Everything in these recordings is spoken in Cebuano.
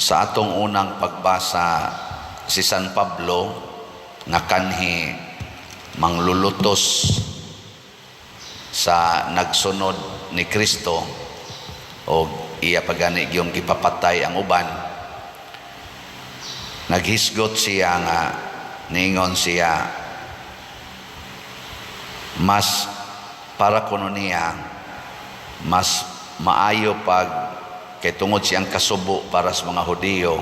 Sa atong unang pagbasa, si San Pablo nga kanhi manglulutos sa nagsunod ni Kristo o iya pagani yung gipapatay ang uban, naghisgot siya nga ningon siya, mas para kuno niya mas maayo pag kay tungod siyang kasubo para sa mga Hudiyo.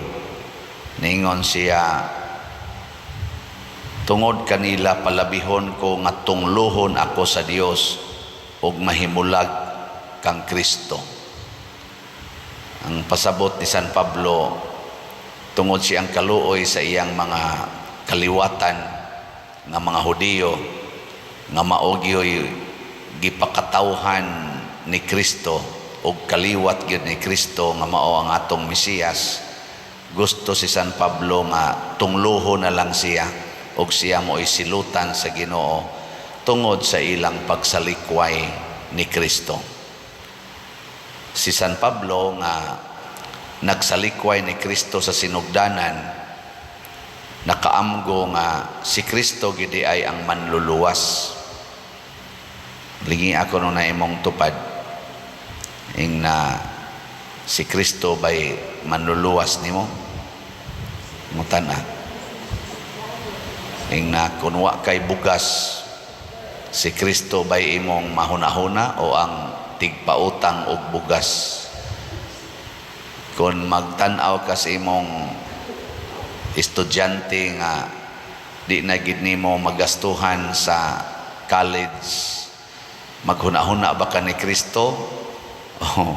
Ningon siya, "Tungod kanila palabihon ko nga tungluhon ako sa Dios ug mahimulag kang Kristo." Ang pasabot ni San Pablo, tungod siyang kaluoy sa iyang mga kaliwatan nga mga Hudiyo nga mao gyoy gipakatawhan ni Kristo ug kaliwat gyud ni Kristo nga mao ang atong Mesiyas, gusto si San Pablo nga tungluho na lang siya ug siya mo'y silutan sa Ginoo tungod sa ilang pagsalikway ni Kristo. Si San Pablo nga nagsalikway ni Kristo sa sinugdanan, nakaamgo nga si Kristo gidi ay ang manluluwas. Lingi ako nung na imong tupad ing na si Kristo bay manluluwas nimo? Mutana ing na kun wa kay bugas, si Kristo bay imong mahuna-huna o ang tigpautang og bugas? Kung magtan-aw ka sa imong estudyante nga di na gid nimo magastuhan sa college, maghuna-huna ba ka ni Kristo? Oh,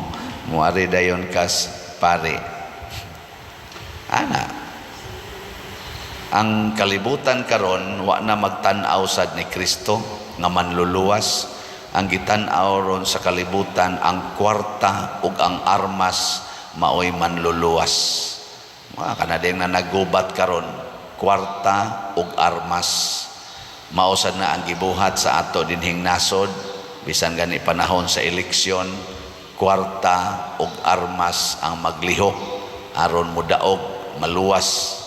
muari dayon kas pare. Ana, ang kalibutan karon wa na magtan-aw sad ni Kristo nga manluluwas. Ang gitan-aw ron sa kalibutan, ang kwarta ug ang armas maoy manluluwas. Mga kanadeng na naggubat karon, kwarta ug armas. Mao sad na ang gibuhat sa ato dinhing nasod bisan gani panahon sa eleksyon, kwarta ug armas ang maglihok aron modaog, maluwas.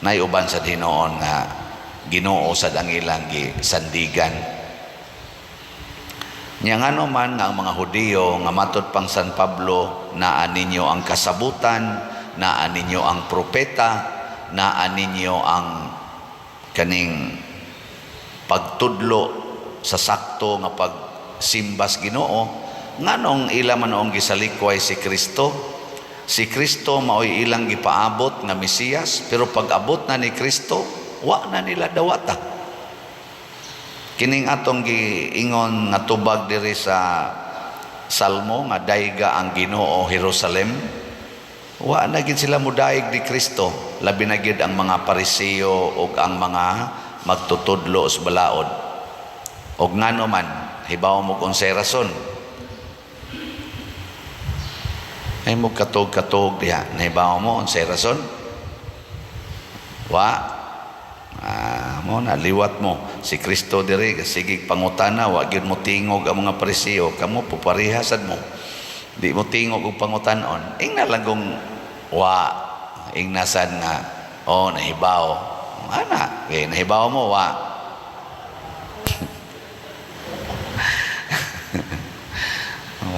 Nay uban sa hinoon nga Ginoo sad ang ilang gisandigan. Nya ngano man nga ang mga Hudiyo nga matod pang San Pablo, naa ninyo ang kasabutan, naa ninyo ang propeta, naa ninyo ang kaning pagtudlo sa sakto nga pagsimbas Ginoo, nganong ila man ang gisalikway si Kristo? Si Kristo maoy ilang gipaabot nga Mesiyas, pero pag abot na ni Kristo, wa na nila dawata. Kining atong giingon nga tubag diri sa Salmo nga "Dayga ang Ginoo, Jerusalem", wa na gid sila mudaig ni Kristo, labi na gid ang mga Pariseo ug ang mga magtutudlo sa balaod. Og ngano man? Hibaw mo kung unsay rason? Ay mo katog-katog diha, nahibaw mo unsay rason? Wa. Ah, mo na liwat mo si Kristo diri sige pangutana, wa gyud mo tingog ang mga Pariseo. Kamo pupareha sad mo, di mo tingog og pangutanon. Ingna lang kung wa, ingna sad nga oh, nahibaw ana kay nahibaw mo wa.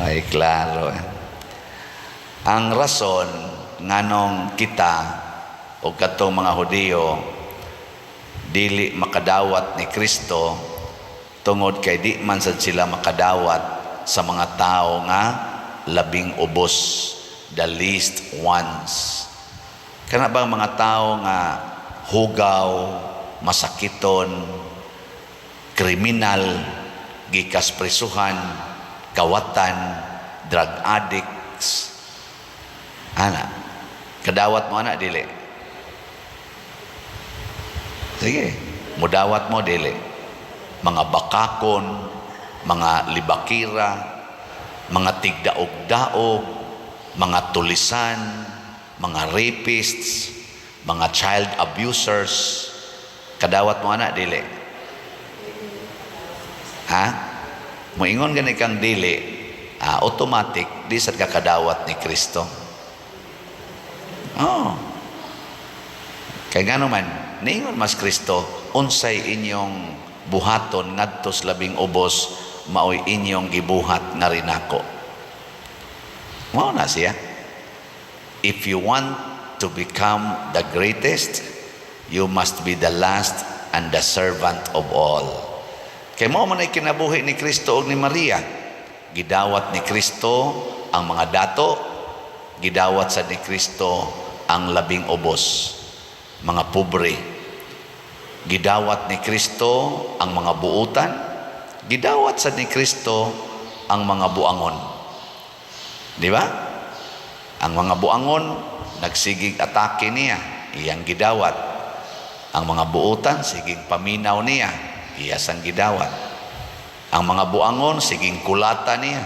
Ay klaro eh. Ang rason nganong kita o katong mga Hudiyo dili makadawat ni Kristo, tungod kay di man sad sila makadawat sa mga tao nga labing ubos, the least ones. Kana bang mga tao nga hugaw, masakiton, kriminal, gikas presuhan, kawatan, drug addicts, ana, kadawat mo ana, dili? Sige, mudawat mo, dili? Mga bakakon, mga libakira, mga tigdaog-daog, mga tulisan, mga rapists, mga child abusers, kadawat mo ana, dili? Ha? Moingon gani kang dili, automatic di sad ka kadawat ni Kristo. Oh. Kay ngano man, niingon mas Kristo, unsay inyong buhaton ngadto sa labing ubos, maoy inyong gibuhat nga rinako. Mao na siya. If you want to become the greatest, you must be the last and the servant of all. Kay mao man ay kinabuhi ni Kristo ug ni Maria. Gidawat ni Kristo ang mga dato, gidawat sa ni Kristo ang labing ubos, mga pobre. Gidawat ni Kristo ang mga buutan, gidawat sa ni Kristo ang mga buangon. Di ba? Ang mga buangon nagsigig atake niya, iyang gidawat. Ang mga buutan siging paminaw niya, iya sang gidawat. Ang mga buangon siging kulata niya.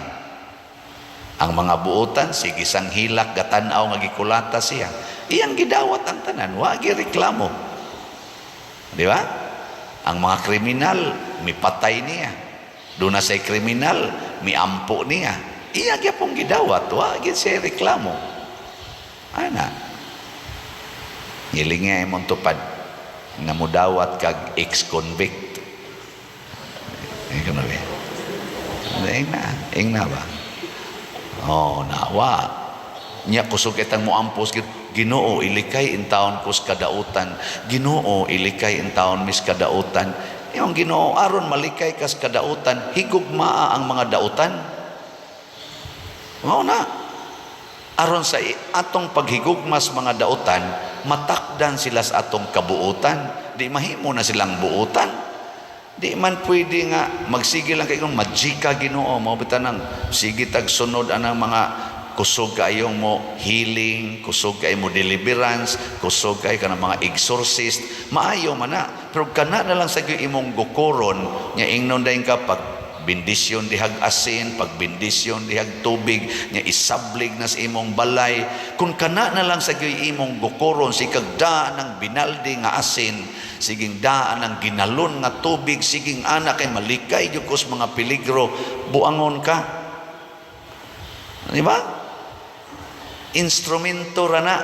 Ang mga buutan sige sang hilak gatan-aw nga gikulata siya. Iyang gidawat ang tanan, wa reklamo. Di ba? Ang mga kriminal mipatay niya. Duna say kriminal miampo niya. Iya gyapon gidawat, wa gyud siya reklamo. Ana. Ngilinga imong tupad nga mudawat kag ex-convict. Eh, kuno ba? Ing na ba? Oh, nawa. Nya kusog itang moampos, "Ginoo, ilikay intawon ko sa kadautan. Ginoo, ilikay intawon mis kadautan." Yung Ginoo, aron malikay kas kadautan, higugmaa ang mga dautan. Mao na. Aron sa atong paghigugmas mga dautan, matakdan sila sa atong kabuutan. Di mahimo na silang buutan. Di man pwede nga magsige lang kay kung majika Ginoo mo bitan sige tag sunod anang mga kusog kayong mo healing, kusog kay mo deliverance, kusog kay kanang mga exorcist, maayo man na. Pero kana na lang sa imong gukoron nya ingnon dayon ka pag bendisyon dihag asin, pag bendisyon dihag tubig, nya isablig na sa imong balay. Kung kana na lang sa imong gukoron, sikag daan ng binaldi nga asin, siging daan ng ginalon nga tubig, siging ana kay malikay gyud kos mga peligro, buangon ka. Di ba? Instrumento ra na.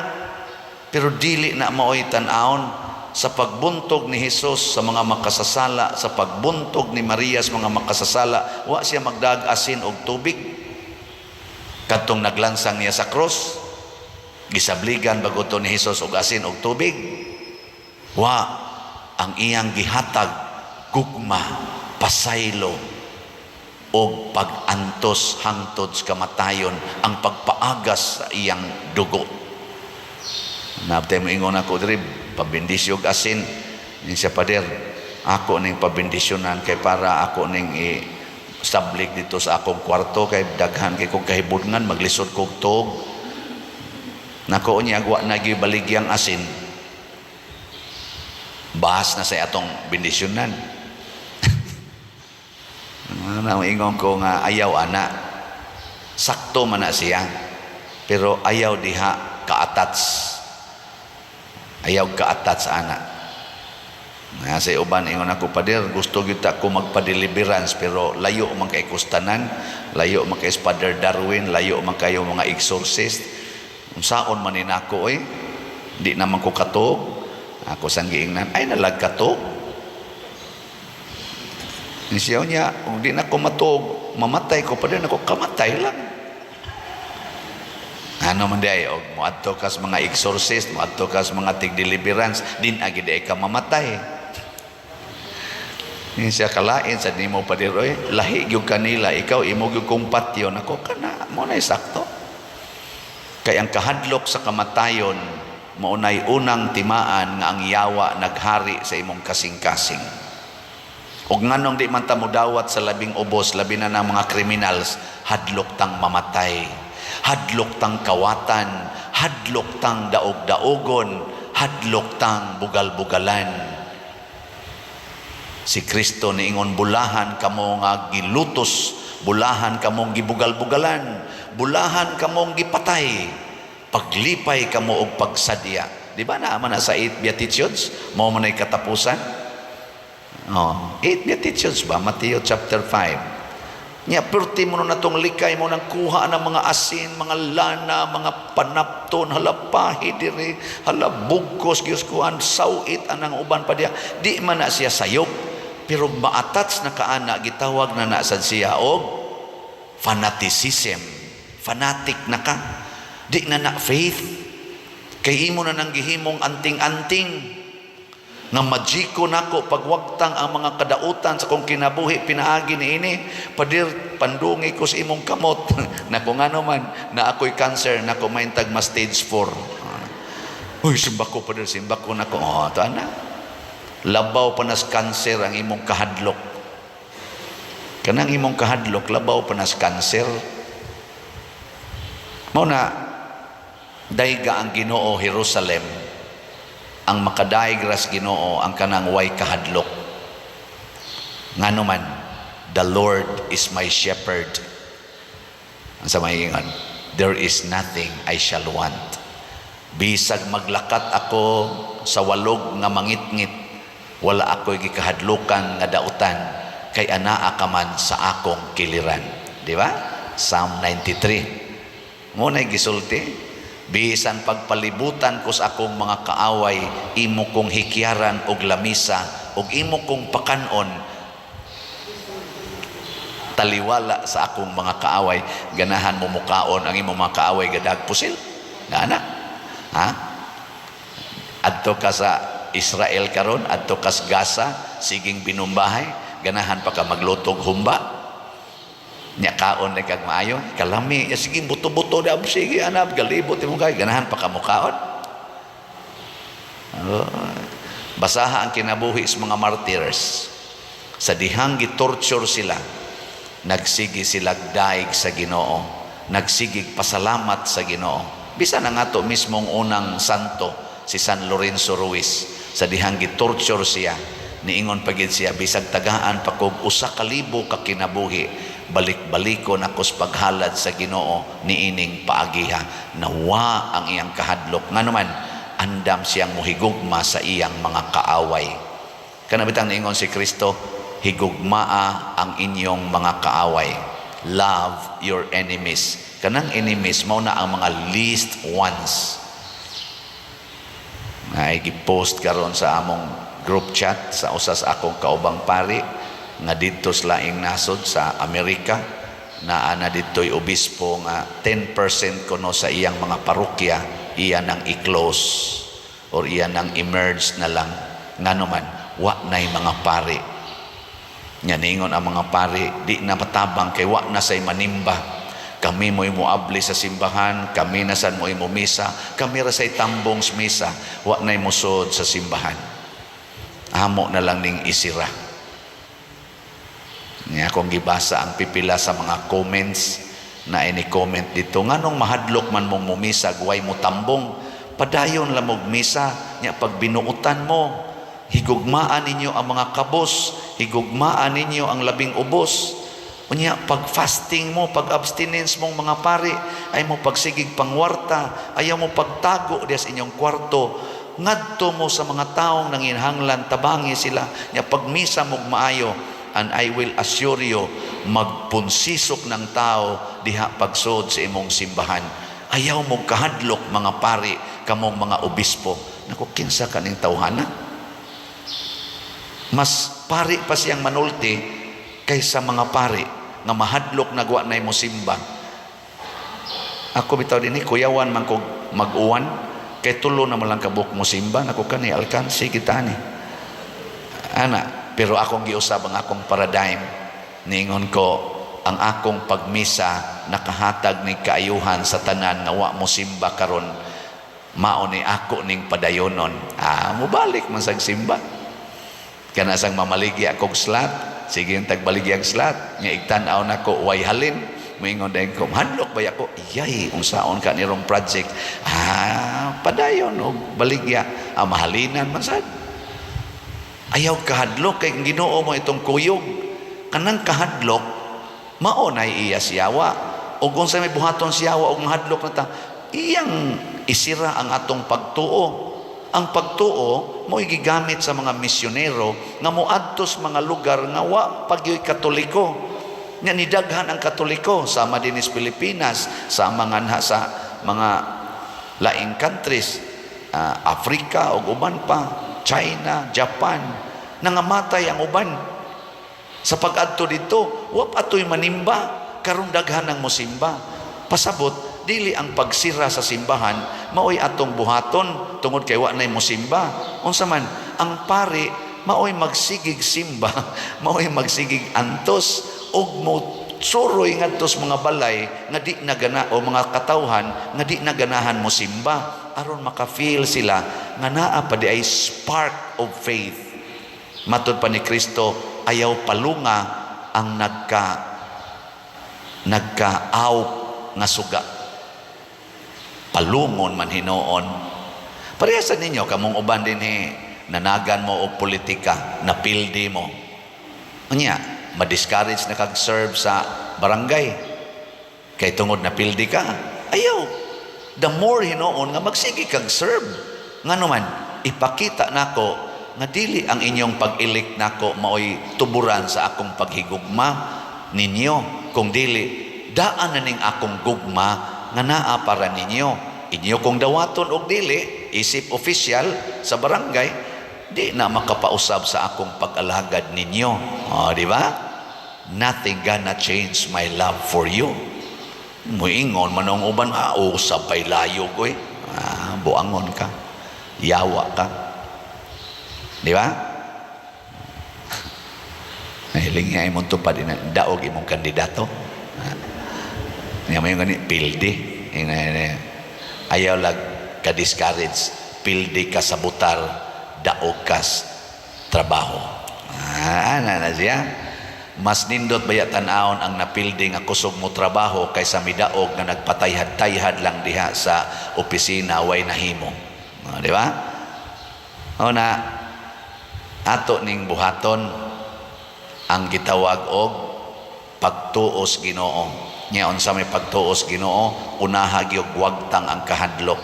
Pero dili na maoy tan-awon sa pagbuntog ni Hesus sa mga makasasala, sa pagbuntog ni Maria sa mga makasasala, wa siya magdag asin og tubig. Kadtong naglansang niya sa cross, gisabligan bago to ni Hesus og asin og tubig. Wa, ang iyang gihatag gugma, pasaylo og pag-antos hangtod sa kamatayon, ang pagpaagas sa iyang dugo. Nabtay mo ingon ako diri, pabendisyo og asin ni siya, "Pader, ako ning pabendisyonan kay para ako ning i sablig dito sa akong kwarto kay daghan kay kog kahibudngan, maglisod kog tuog." Nako niya, wa na gyud baligyang asin, bahas na sa atong bendisyonan. Ano, ingon ko nga ayaw ana, sakto man na siya, pero ayaw diha ka-attach, ayaw ka-attach ana. Na sa uban ingon ako, "Pader, gusto gyud ta ko magpa-deliverance, pero layo man kay kustanan, layo man kay Father Darwin, layo man kayo mga exorcist. Unsaon man ni nako oy? Di naman ko katuog." Ako sang giingnan, ay nalag katuog. Ni siya niya, "Kung di na ko matuog, mamatay ko pa din ako, kamatay lang." Ano man di ay, og moadto kas mga exorcist, moadto kas mga tig-deliverance, din agi di ka mamatay. Ni siya, "Kalain sa nimo, pader oy, lahi gyud kanila, ikaw imo gyud kong patyon." Ako kana mo na sakto. Kay ang kahadlok sa kamatayon mao nay unang timaan nga ang yawa naghari sa imong kasing-kasing. Og nganong di man ta modawat sa labing ubos, labi na ng mga criminals, hadlok tang mamatay. Hadlok tang kawatan, hadlok tang daog-daogon, hadlok tang bugal-bugalan. Si Kristo niingon, "Bulahan kamo nga gilutos, bulahan kamong gibugal-bugalan, bulahan kamong gipatay. Paglipay kamo og pagsadya." Di ba naa man na sa eight Beatitudes? Mao man ay katapusan. Oh, eight Beatitudes ba? Matthew chapter 5. Nya perti mo na tong likay mo nang kuha ng mga asin, mga lana, mga panapton, hala pahi diri, hala bugkos, Diyos kuan, sawit anang uban pa diya. Di man na siya sayop, pero ma-attach na kaana, gitawag na na sad siya og fanaticism. Fanatic na ka. Di na na faith. Kay imo na nang gihimong anting-anting nga majiko nako pagwagtang ang mga kadautan sa kong kinabuhi pinaagi ni ini. Padir, pandungi ko sa imong kamot nako, ngano man na ako'y cancer nako, maintag ma stage 4. Uy, simba ko, pader, simba ko nako. Oh, to ana, labaw pa nas cancer ang imong kahadlok. Kanang imong kahadlok, labaw pa nas cancer. Mao na dayga ang Ginoo Jerusalem. Ang makadaig ras Ginoo ang kanang way kahadlok. Ngano man, "The Lord is my shepherd." Ang sa may ingon, "There is nothing I shall want." Bisag maglakat ako sa walog nga mangitngit, wala ako'y gikahadlukan nga dautan kay anaa ka man sa akong kiliran. Di ba? Psalm 93. Mo na gisulti, bisan pagpalibutan ko sa akong mga kaaway, imo kong hikyaran og lamisa og imo kong pakanon taliwala sa akong mga kaaway. Ganahan mo mukaon ang imong mga kaaway gadag pusil? Gana? Ha? Adto ka sa Israel karon, adto ka sa Gaza, siging binumbahay, ganahan pa ka maglutog humba? Nya kaon na kag maayo, kalami, ya sige buto-buto da, sige anab, galibot imong kay, ganahan pa ka mukaon? Oh, basaha ang kinabuhi sa mga martyrs. Sa dihang gitorture sila, nagsige sila daig sa Ginoo, nagsigig pasalamat sa Ginoo. Bisan ang ato mismong unang santo, si San Lorenzo Ruiz, sa dihang gitorture siya, niingon pa gid siya, "Bisag tagaan pa kog 1,000 ka kinabuhi, balik-baliko na kos paghalad sa Ginoo niining paagiha." Nawa ang iyang kahadlok. Ngano man, andam siyang muhigugma sa iyang mga kaaway. Kana bitang niingon si Kristo, "Higugmaa ang inyong mga kaaway. Love your enemies." Kanang enemies mao na ang mga least ones. Ay gipost karon sa among group chat sa usa sa akong kaubang pari nga didto sa laing nasod sa Amerika, naa na didto'y obispo nga 10% kuno sa iyang mga parokya iya nang i-close or iya nang i-merge na lang. Ngano man, wa na'y mga pari. Nya ningon ang mga pari, di na matabang kay wa na say manimba. Kami mo'y muabli sa simbahan, kami na san mo'y mumisa, kami ra say tambong sa misa, wa na'y musod sa simbahan, amo na lang ning isira. Nga akong gibasa ang pipila sa mga comments na ini comment dito, nganong mahadlok man mong mumisa, way mo tambong? Padayon lang mog misa. Nya pag binuutan mo, higugmaan ninyo ang mga kabos, higugmaan ninyo ang labing ubos. Unya pag fasting mo, pag abstinence mong mga pari, ay mo pagsigig pangwarta, ayaw mo pagtago diya sa inyong kwarto, ngadto mo sa mga taong nanginhanglan, tabangi sila. Nya pagmisa mog maayo, and I will assure you, magpunsisok ng tao diha pagsod sa imong simbahan. Ayaw mo kahadlok, mga pari, kamong mga obispo. Naku, kinsa kaning tawhana? Mas pari pa siyang manulti kaysa mga pari nga mahadlok na gwa na mo simba. Ako bitaw dinhi, kuyawan man kog mag-uwan kay tulo na man lang kabuk mo simba. Nako, kani alkansi kita ni ana, pero akong giusab ang akong paradigm. Niingon ko, ang akong pagmisa nakahatag ni kaayuhan sa tanan nga wa mo simba karon, mao ni ako ning padayonon. Ah, mobalik man sag simba. Kana sang mamaligya akong slot, sige yung tagbaligya ang slot nya, igtan-aw nako way halin, moingon dayon ko, "Hadlok ba ako? Iyay, unsaon ka nirong project?" Ah, padayon og baligya. Ah, mahalinan man sad. Ayaw kahadlok kay Ginoo mo itong kuyog. Kanang kahadlok mao na iya siyawa. Og unsa may buhaton siyawa og mahadlok na ta, iyang isira ang atong pagtuo. Ang pagtuo mo gigamit sa mga misyonero nga moadto sa mga lugar nga wa pagyoy Katoliko. Nya nidaghan ang Katoliko sama dinhi sa Pilipinas, sama nga sa mga laing countries, Africa ug uban pa, China, Japan, nangamatay ang uban sa pag-adto dito, wa pa to'y manimba. Karon daghan ang mosimba. Pasabot, dili ang pagsira sa simbahan maoy atong buhaton tungod kay wa nay mosimba. Unsa man ang pari, maoy magsigig simba, maoy magsigig antos ug mo suroy ngadto sa mga balay nga di nagana o mga katawhan nga di naganahan mo simba, aron maka-feel sila nga naa pa diay spark of faith. Matud pa ni Kristo, ayaw palunga ang nagka-awp nga suga, palungon man hinuon. Pareha sa ninyo, kamong uban dinhi, nanagan mo og politika, napildi mo, unya ma-discourage na kag serve sa barangay kay tungod napildi ka. Ayaw, the more hinuon nga magsige kag serve. Ngano man, ipakita nako nga dili ang inyong pag-elect nako maoy tuburan sa akong paghigugma ninyo, kung dili daan na ning akong gugma nga naa para ninyo. Inyo kong dawaton og dili isip official sa barangay, di na makapausab sa akong pag-alagad ninyo. Oh, di ba? Nothing gonna change my love for you. Muingon man ang uban, "Ah, usab pa'y layog oy." Ah, buangon ka, yawa ka. Di ba? Nahiling nga imong tupad ina, daog imong kandidato. Ah. Nga mo yung gani, pildi. Ina, ina. Ayaw lag ka-discourage. Pildi ka sa butar, daog kas trabaho. Ah, ana na siya. Mas nindot baya tan-awon ang napildi nga kusog mo trabaho kaysa midaog nga nagpatayhad-tayhad lang diha sa opisina, way nahimo. Ah, di ba? O na ato ning buhaton ang gitawag og pagtuos Ginoo. Nya unsa may pagtuos Ginoo? Unaha gyud wagtang ang kahadlok.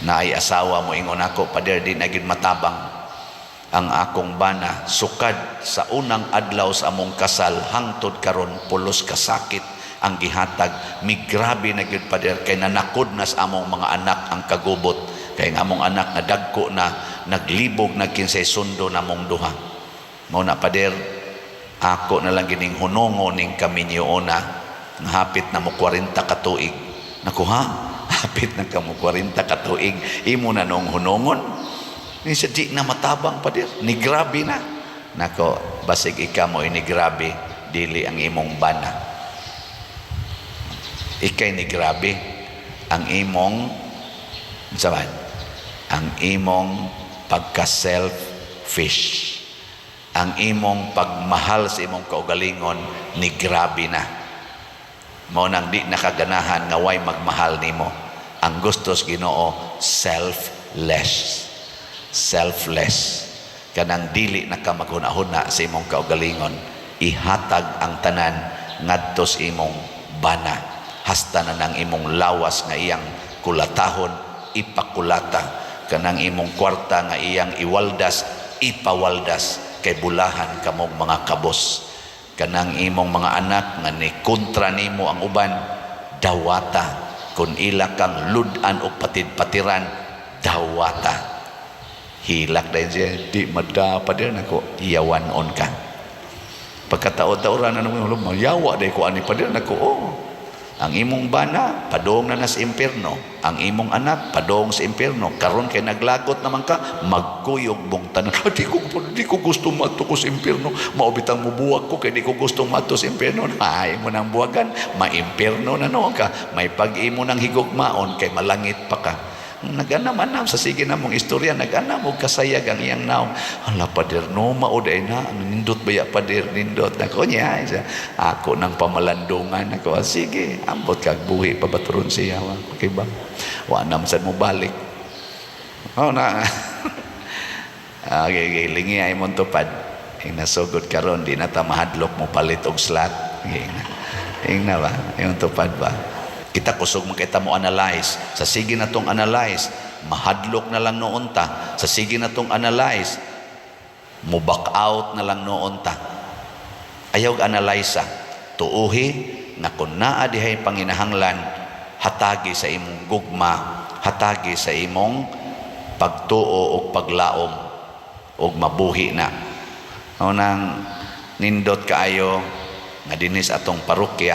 Naay asawa mo ingon ako, "Pader, di na gyud matabang ang akong bana sukad sa unang adlaw sa among kasal hangtod karon, pulos kasakit ang gihatag. Migrabe na gyud, pader, kay nanakod na sa among mga anak ang kagubot, kay ang among anak nga dagko na naglibog na kinsay sundo namong duha. Mao na, pader, ako na lang gining hunongo ning kaminyoona nga hapit na mo 40 ka tuig." Naku ha, hapit na ka mo 40 ka tuig, imo na nung hunongon ni sa di na matabang, pader, ni grabe na. Nako, basig ika mo ini grabe, dili ang imong bana. Ikay ni grabe ang imong, unsa man, ang imong pagka selfish, ang imong pagmahal sa imong kaugalingon ni grabe na. Mao nang di nakaganahan nga way magmahal nimo. Ang gustos Ginoo, selfless, selfless, kanang dili na ka maghuna-huna sa imong kaugalingon, ihatag ang tanan ngadto sa imong bana, hasta na nang imong lawas nga iyang kulatahon, ipakulata, kanang imong kwarta nga iyang iwaldas, ipawaldas, kay bulahan kamong mga kabos. Kanang imong mga anak nga ni kontra nimo ang uban, dawata. Kung ila kang ludan o patid-patiran, dawata. Hilak dayon siya, "Di madapa din ako." Iyawan on ka. Pagkataod-taoran na naman, "Yawa day ko ani, pader." Nako, oh. Ang imong bana, padong na sa impierno. Ang imong anak, padong sa impierno. Karon kay naglagot naman ka, magkuyog mong tanan. "Ah, di ko gusto maadto ko sa impierno. Mao bitang mubuwag ko kay di ko gusto maadto sa impierno." Ay mo nang buwagan, ma-impierno na noon ka. May pag-imo ng higugmaon kay malangit pa ka. Nag-anam-anam sa sige na mong istorya, nag-anam og kasayag ang iyang naong. "Hala, pader, no, mao day na, nindot baya, pader, nindot." Nako niya, siya, ako nang pamalandungan. Ako, "Ah, sige, ambot kag buhi pa baturon siya. Okay ba? Wa na man sad mo balik." Oh, na. Okay, lingi ay mong tupad. Ing nasugod karon, di na ta mahadlok mo palit og slot. Okay, na. Ing na ba? Yung tupad ba? Kita kusog man kita mo analyze. Sa sige na tong analyze, mahadlok na lang noon ta. Sa sige na tong analyze, mo back out na lang noon ta. Ayaw analyze, tuuhi nga kun naa dihay panginahanglan, hatagi sa imong gugma, hatagi sa imong pagtuo ug paglaom ug mabuhi na. Mao nang nindot kaayo nga dinhi sa atong parokya.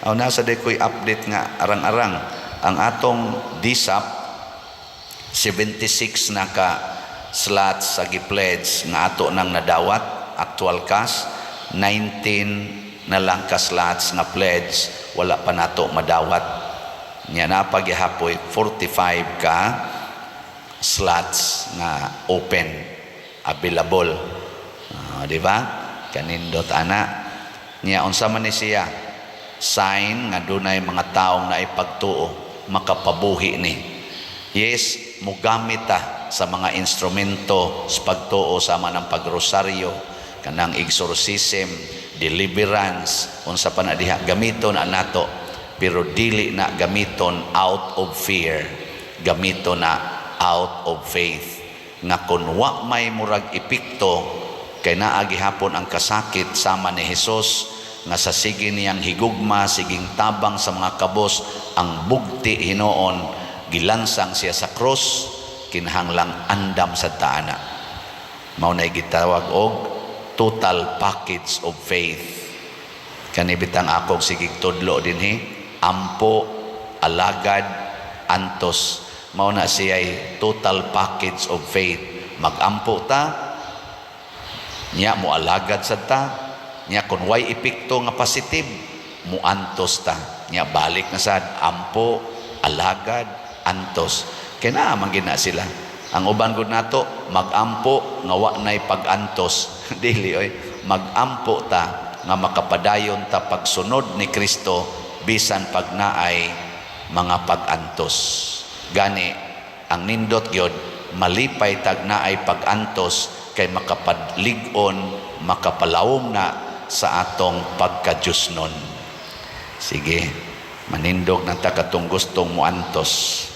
Aw, nasa day ko'y update nga arang-arang ang atong DSAP, 76 na ka slots sa gi-pledge nga ato nang nadawat actual cash. 19 na lang ka slots nga pledge wala pa nato madawat nya. Napagihapoy 45 ka slots nga open, available. Ah, di ba kanindot ana niya? Unsa man ni siya? Sign nga dunay mga taong naipagtuo, makapabuhi ni. Yes, mugamit ta sa mga instrumento sa pagtuo sama ng pagrosaryo, kanang exorcism, deliverance, unsa pa na diha, gamiton na nato, pero dili na gamiton out of fear, gamiton na out of faith nga kun wa may murag epekto, kay naa gihapon ang kasakit sama ni Hesus nga sa sige niyang higugma, siging tabang sa mga kabos, ang bugti hinuon gilansang siya sa krus. Kinahanglang andam sa taana. Mao na gitawag og total package of faith. Kani bitang akong sigig tudlo dinhi, ampo, alagad, antos. Mao na siya'y total package of faith. Magampo ta nya, mo alagad sad ta nya, kun way epekto nga positive, muantos ta nya, balik na sad, ampo, alagad, antos. Kay naa man gina sila. Ang uban gud nato, magampo nga wa nay pag-antos. Dili oy, magampo ta nga makapadayon ta pagsunod ni Kristo bisan pag naay mga pag-antos. Gani ang nindot gyud, malipay tag naay pag-antos kay makapadlig-on, makapalawom na sa atong pagka-Diyosnon. Sige, manindog na ta katong gustong muantos.